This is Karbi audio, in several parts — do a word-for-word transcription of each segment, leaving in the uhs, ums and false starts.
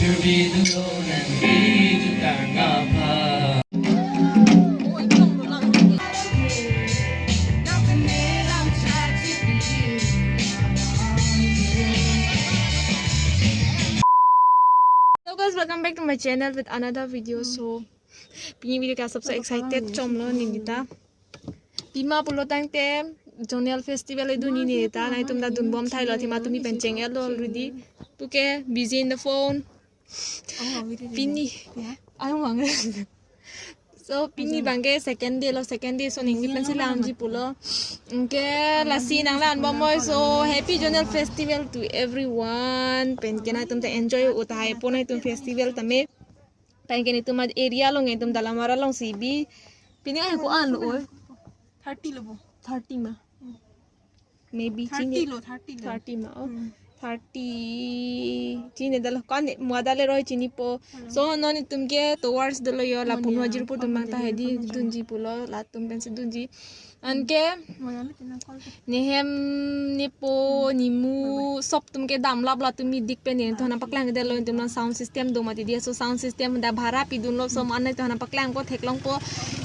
Hello guys, welcome back to my channel with another video. So, pini video ke asap so excited chomlo neli ta. Pima pulo tangte zonal festival edu ni ne ta, nangtum ta dunbom thailo, athema tumi pen cheng-etlo already. Puke busy in the phone. Pini. Ayo mang. So pini bangke second day lo, second day so neli pensi langji pulo. Anke lasi nanglang bomnoi. So happy zonal festival to everyone. Penke nangtum ta enjoy uthai po nangtum festival tame. Penke netum area along, netum Dalamara alongsi bi. Pini ai ko-an lo oi. Thirty lo bo. Thirty ma. Maybe thirty chini lo, thirty lo. Thirty ma. Oh. Hmm. Thirty. Chini dalo kan mo adale roi chinipo. Hello. So non netum ke towards dolo yo, lapu Monia. Nojirpur atum bang ta hedi dunji pulo, latum pensi dunji. Anke nehem nepo nemu sop atum ke damlap, la tumi dik pen ne thona paklang delo, netum nang sound system do mati dia. So sound system da bhara pidunlo, so man ne thona paklang ko theklongpo.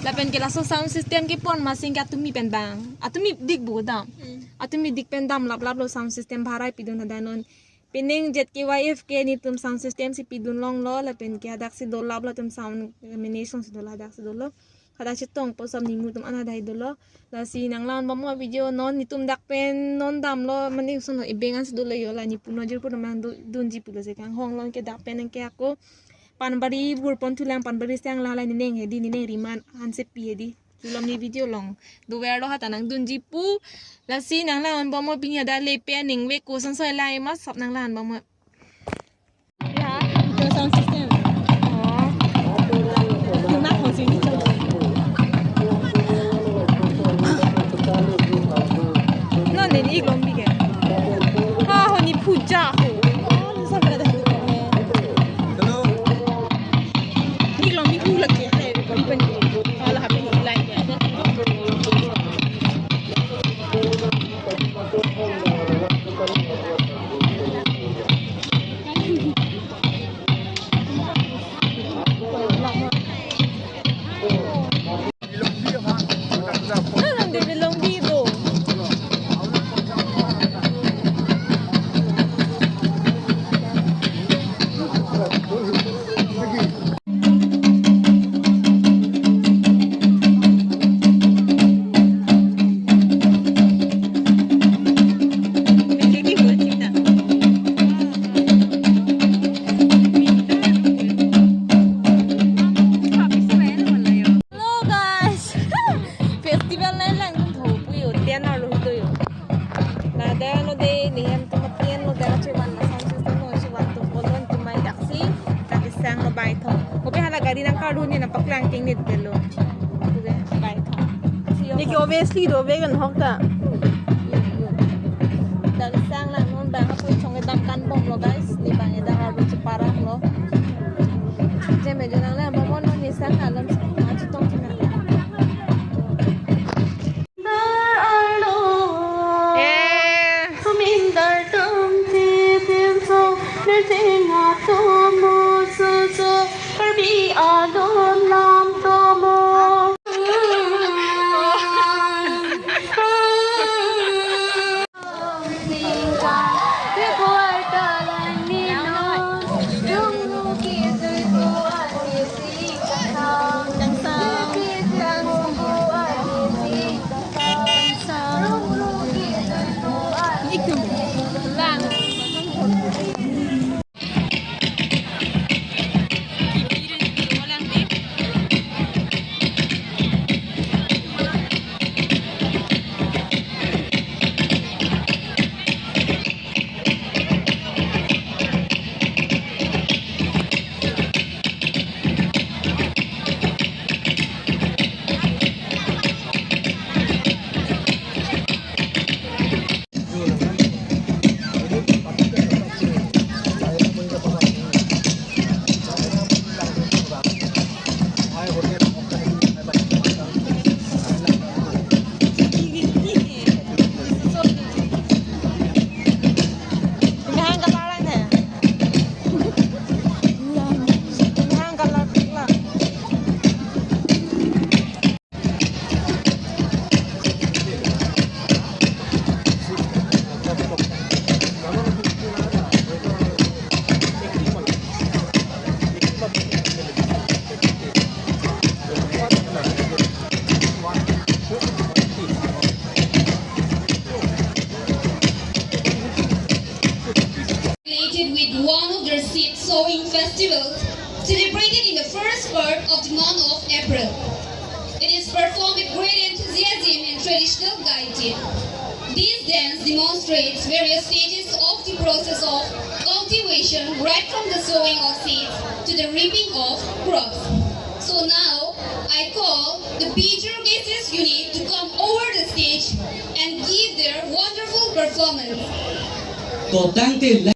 Lapen ke laso sound system kepon masing ke atumi pen bang, atumi dik bu dam. Hmm. Atumi dik pen damlaplaplo, sound system bhara pidun hadak non. Pining Z K Y F ke netum sound system si pidun longlo, lapen ke hadak si dolaplo, netum sound mini song si dolo, hadak si dolo. Hadak chetongpo, sop nemu atum an hadak dolo. Lasi nanglang bomnoi video non, netum dak pen non damlo, mane sono ebeng ansi dolo yo, la nepu Nojirpur atum nang du-, dunji pulo si kanghong longke dak pen anke ako Panbari burpon thulang, Panbari sang la la nening hedi, nening riman ansi pi hedi. Chulom ne video along. Dover lo hata nang dunji pu. Lasi nanglang bomnoi pini ada lepe ningve ko sonsoi lai ma sop nanglang bomnoi. Ya, itu sound system. Oh. Cuma konsini coba. No, ne ik lom bi ke. Ha, ho ne puja ho. Oh, sampai ada satu komen. Hello. Hello. Hello guys. Festival nanglang dun tho pu yo, ten arlo do yo. Ladak lo de, nehem atum ten lo, dak chevan ma sound system lo, chevan atum bolon atum mai daksi, dak sang lo bai thong. Kopi hala gari nang kardun ne nang paklang ting ne delo. Oke, bai thong. See you. Niki obviously do vegan hok ta. Dak sang lang non bang apui chong dam kan bomlo guys. Ne bang dak arlo cheparanglo. Jeme jonang le bomnon ne sang alam sa chetong chenang. Eh. Sumindar tum ti tin so, nirting atum musu so, Karbi adon lam tomo. Seed sowing festival celebrated in the first part of the month of April. It is performed with great enthusiasm and traditional gaiety. This dance demonstrates various stages of the process of cultivation, right from the sowing of seeds to the reaping of crops. So now, I call the Bijur Gases unit to come over the stage and give their wonderful performance. To tangte le-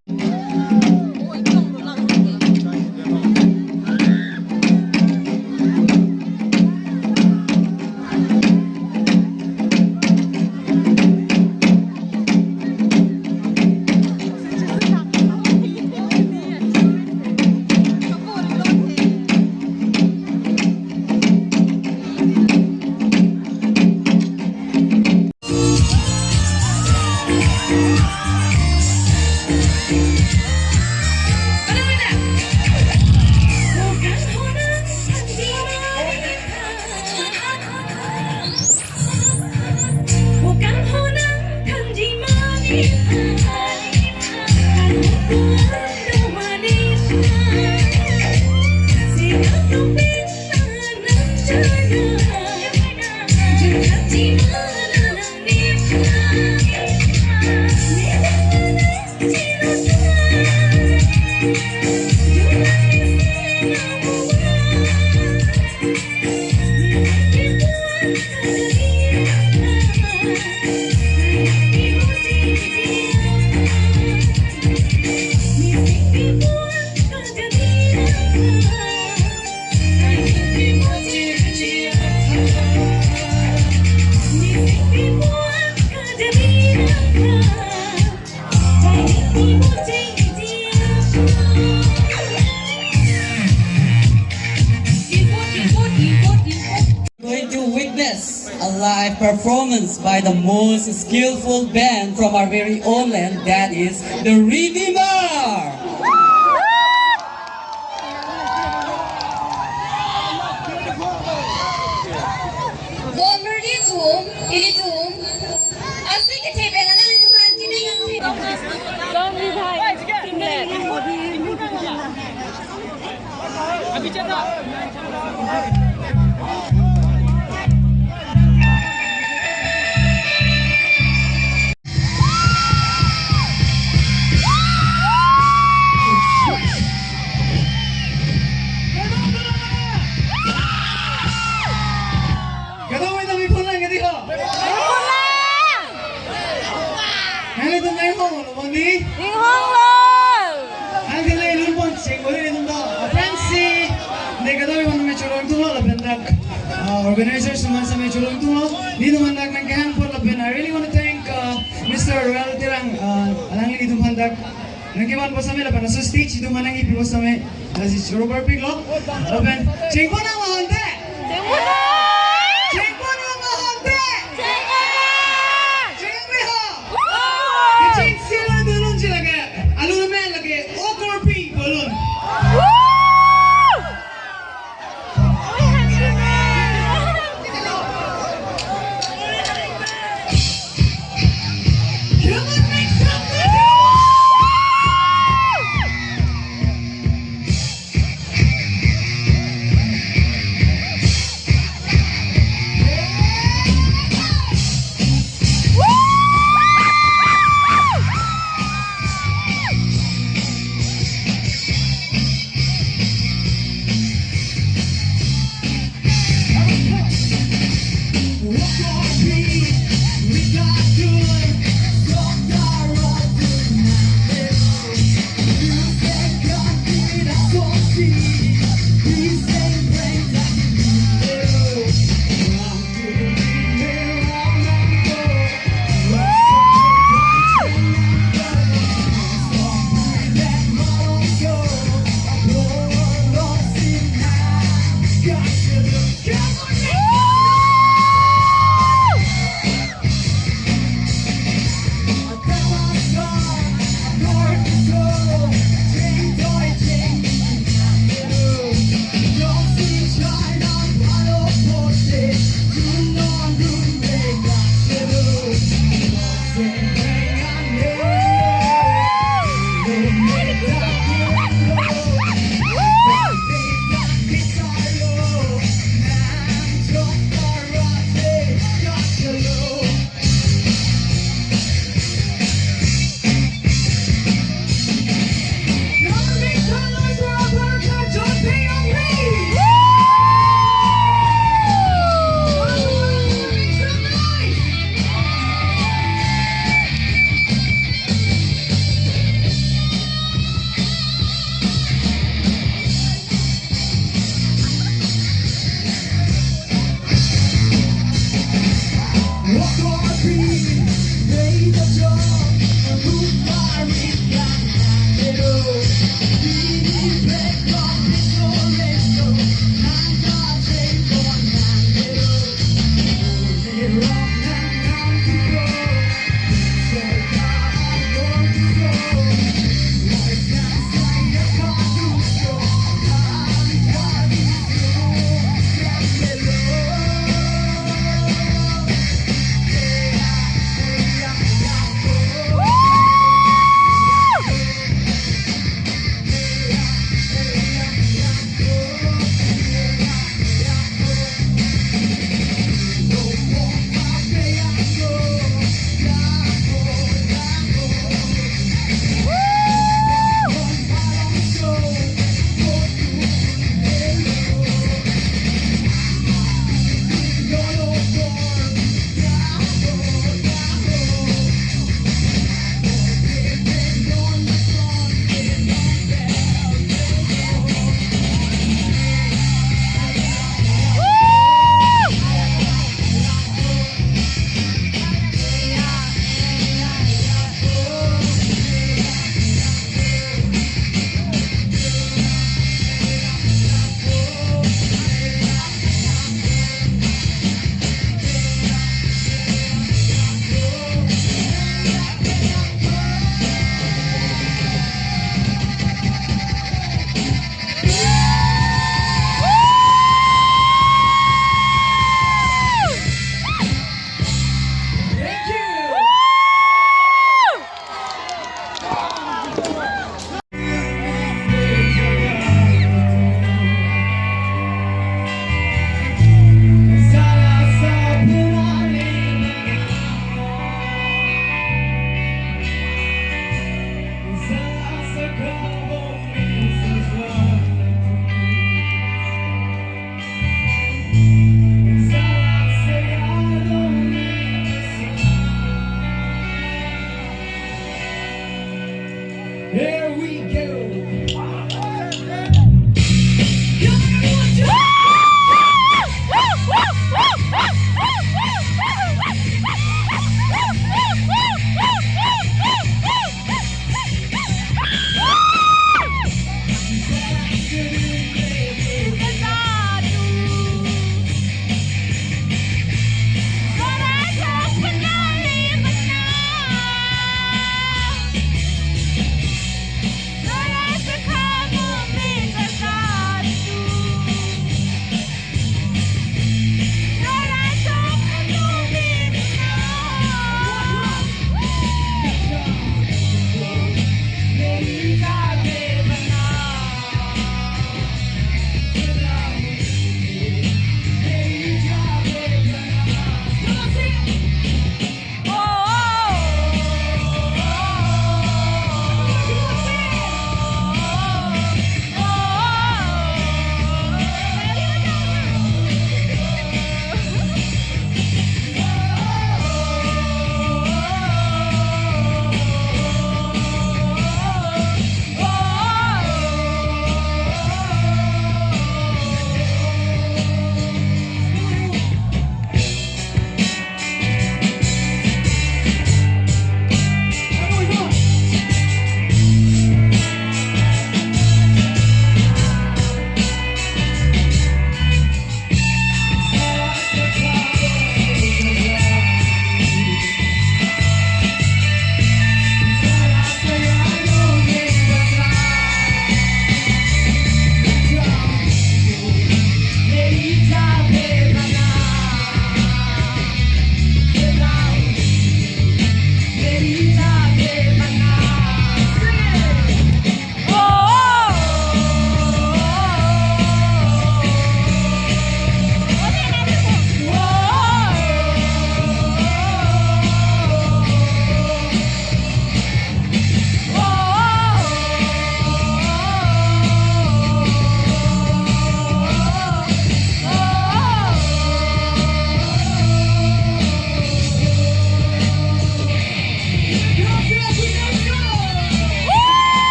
Going to witness a live performance by the most skillful band from our very own land, that is the Redeemer. Bonmur di tum, ili tum. Asik ke thebe na lang tuhan kini yang thebe. Long live hai. Kadokave ta mi phone lang kadi ho. Nanglitum nanghong lo, boni? Nanghong lo. Nangtile lun pon cheng boni nelitum ta. Aphrangsi ne kadokave aphan me cholong tunglo lapen dak, uh, organizers atum aphan me cholong tunglo. Nelitum aphan dak nangkehang apot lapen I really want to thank, uh, Mister Royal Terang, uh, alangli nelitum aphan dak nangkevan bosame lapen laso stage itum aphan nangkipi bosame. Lasi choro parpiklo. Lapen chengpon nang ma ante. Chengpon nang. Chengpon nang ma ante. Chengpon nang. Chengpon nang. Cheng sila dulun sila ke. Alu me lagi. Okor pi balloon.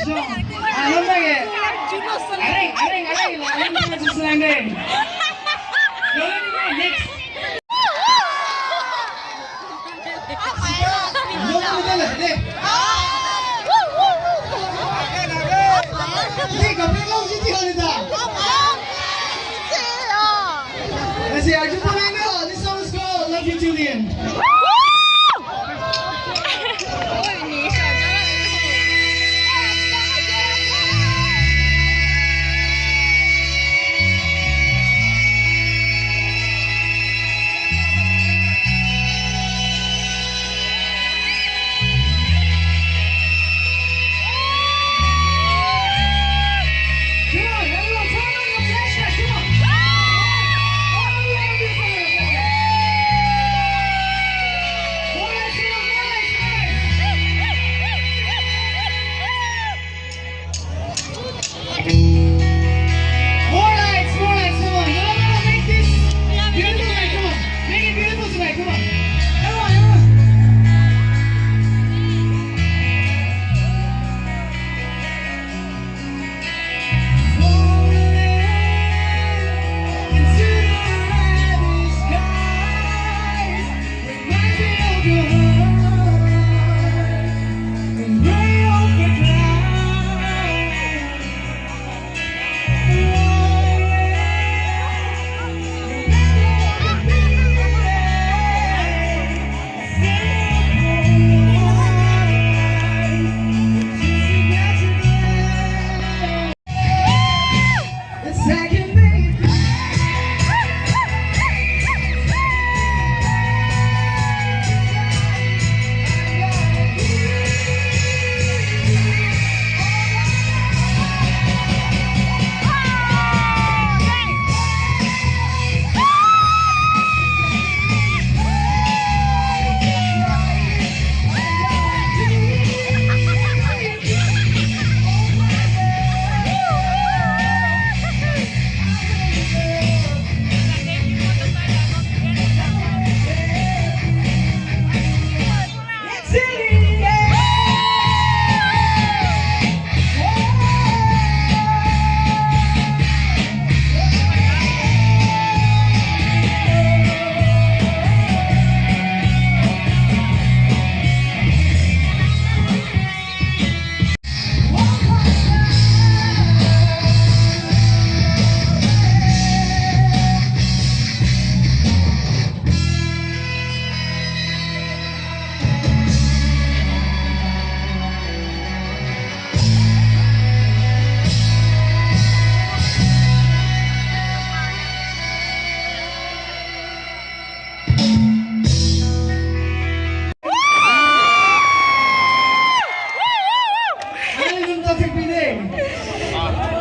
Alon lagi. Areng, areng, areng. Alon lagi susunan deh. Alon lagi, next. Alon lagi, deh. Deh, kaprek long siti hal ita. Let's see, arju pon nanglo, this song is called Love You Julian. Come on, everyone, turn on your flashlight, come on. All around you, turn on your flashlight. More lights, come on, more lights, more lights. More lights, more lights, come on. No, no, no, make this beautiful tonight, come on. Make it beautiful tonight, come on. Come on, come on.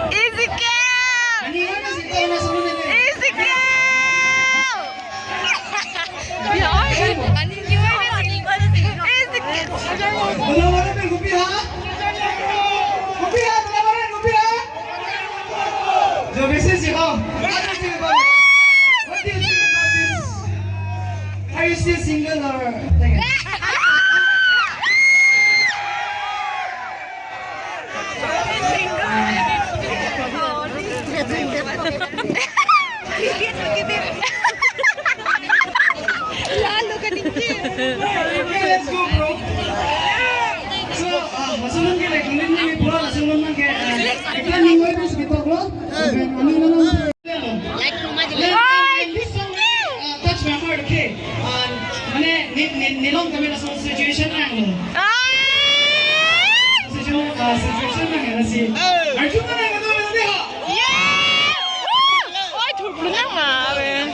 Ezekiel! Ezekiel! Ezekiel! Are you still single or? Okay, let's go, bro. So, ah, laso along ke, like, neli, neli pura laso along ke, ah, kita ning wai terus kita, bro. Like, like, like, this song, uh, touch my heart, okay? Uh, mane, ne, ne, nelong kami laso situation nanglo. Situation, uh, situation nang ya si. Arju mana yang kata mana dia? Oi, thurplung nang ma, be.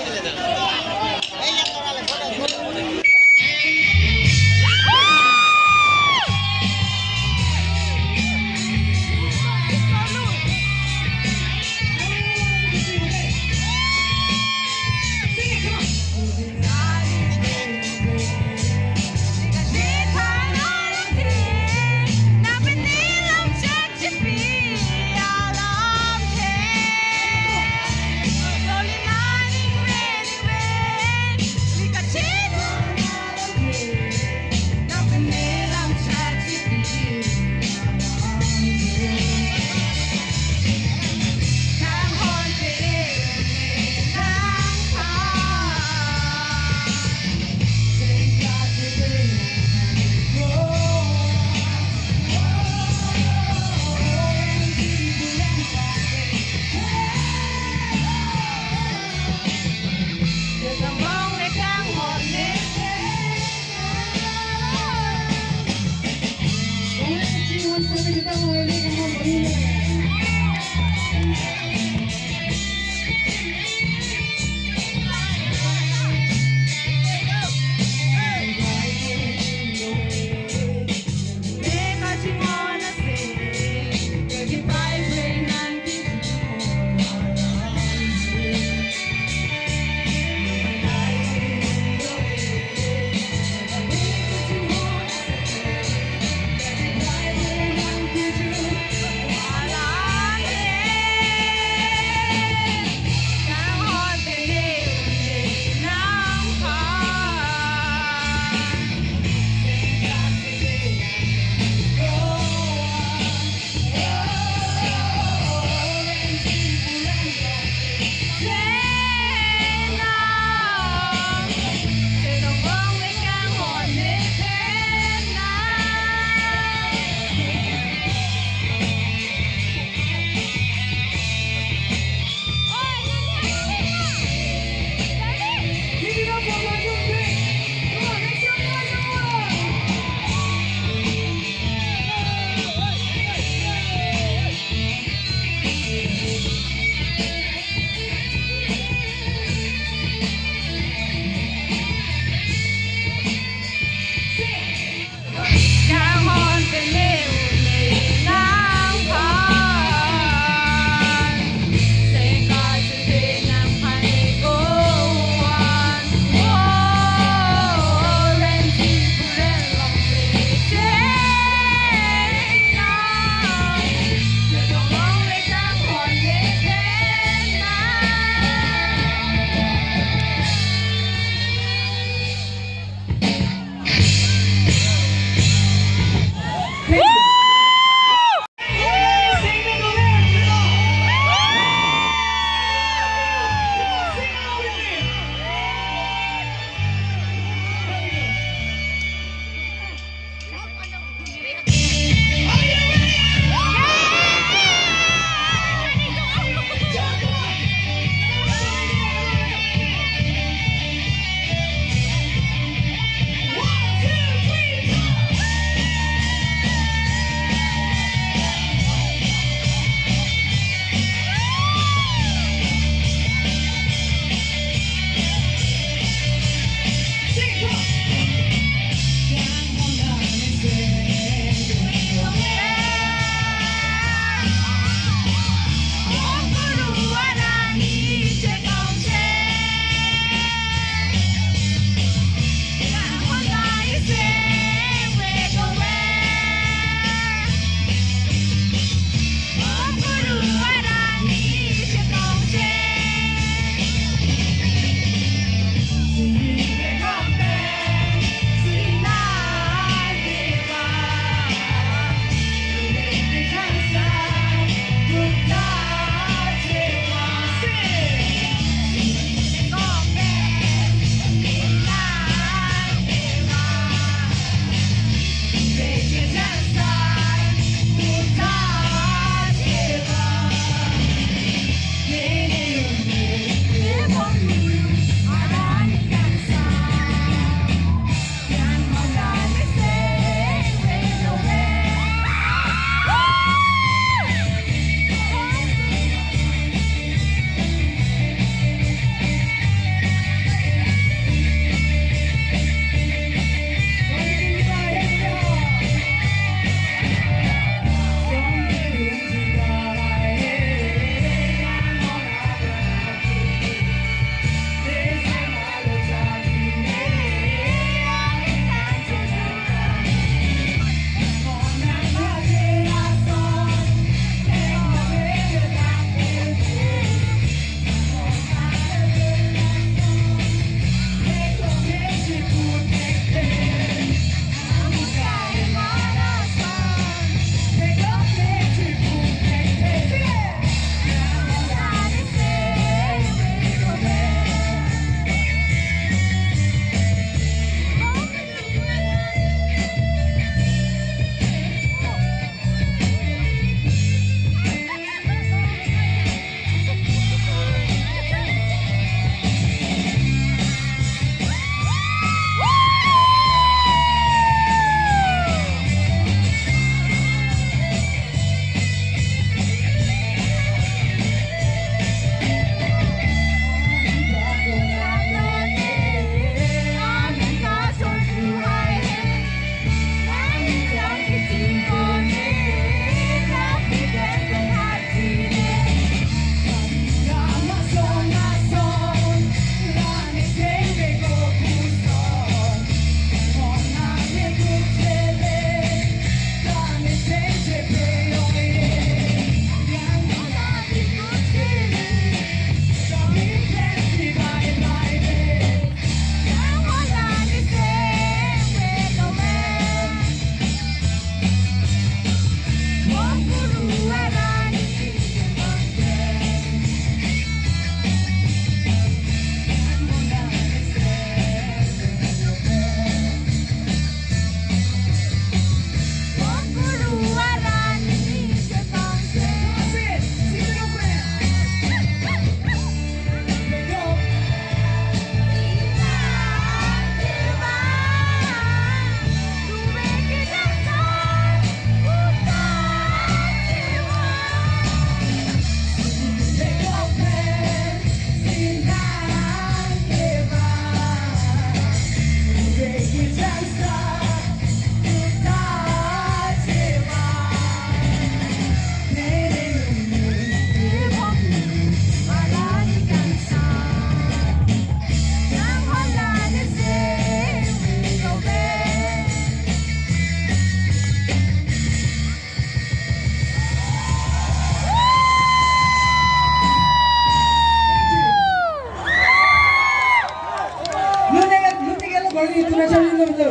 Long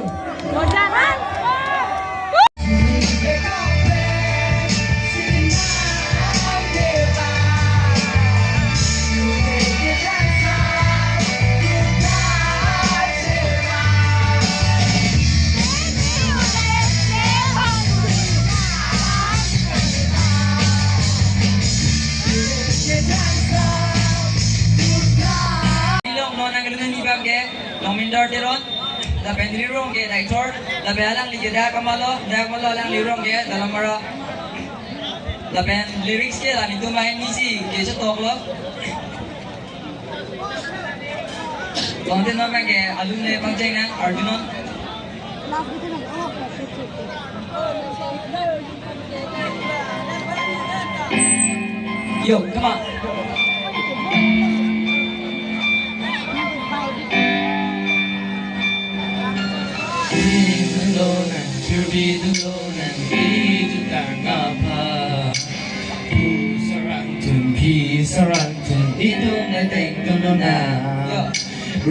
non nangkelun ni bang ke, Longmindor Teron, lapen Rirong ke director, lapen alangli ke dak kamalo, dak kamalo alangli rong ke dalam mara, lapen lyrics ke la netum ahin nisi ke chetok lo. Content ma bang ke alun le pangcheng nang, arjunon. Yo, come on. Phi dolo nang, phi dolo nang, phi jutang aphan. Phu sarang tun, phi sarang tun, itum na teng dolo nang. Yo.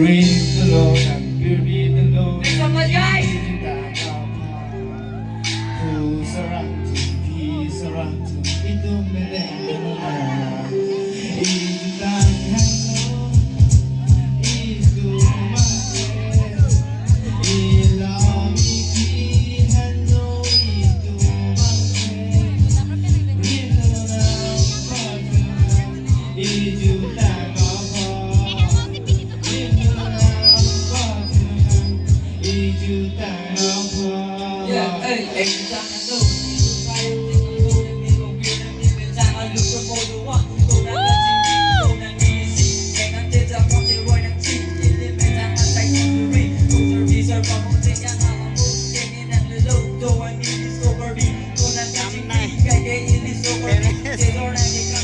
Ring dolo nang, phi dolo nang, phi jutang aphan. Phu sarang tun, phi sarang tun, itum na teng dolo nang. Ijutang halo, itum mate, ila miki halo, itum mate. Ring dolo nang, phi dolo nang, ijutang aphan. Ring dolo nang, phi dolo nang, ijutang aphan. Yeah, hey, hey.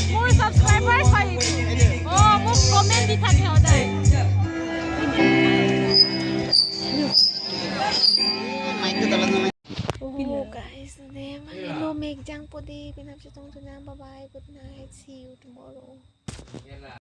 More subscribers hai. Oh, more comment di thak hai hodai. Oh, guys, de, mane lo mek jangpo de, penap chetong tunang. Bye bye, good night, see you tomorrow.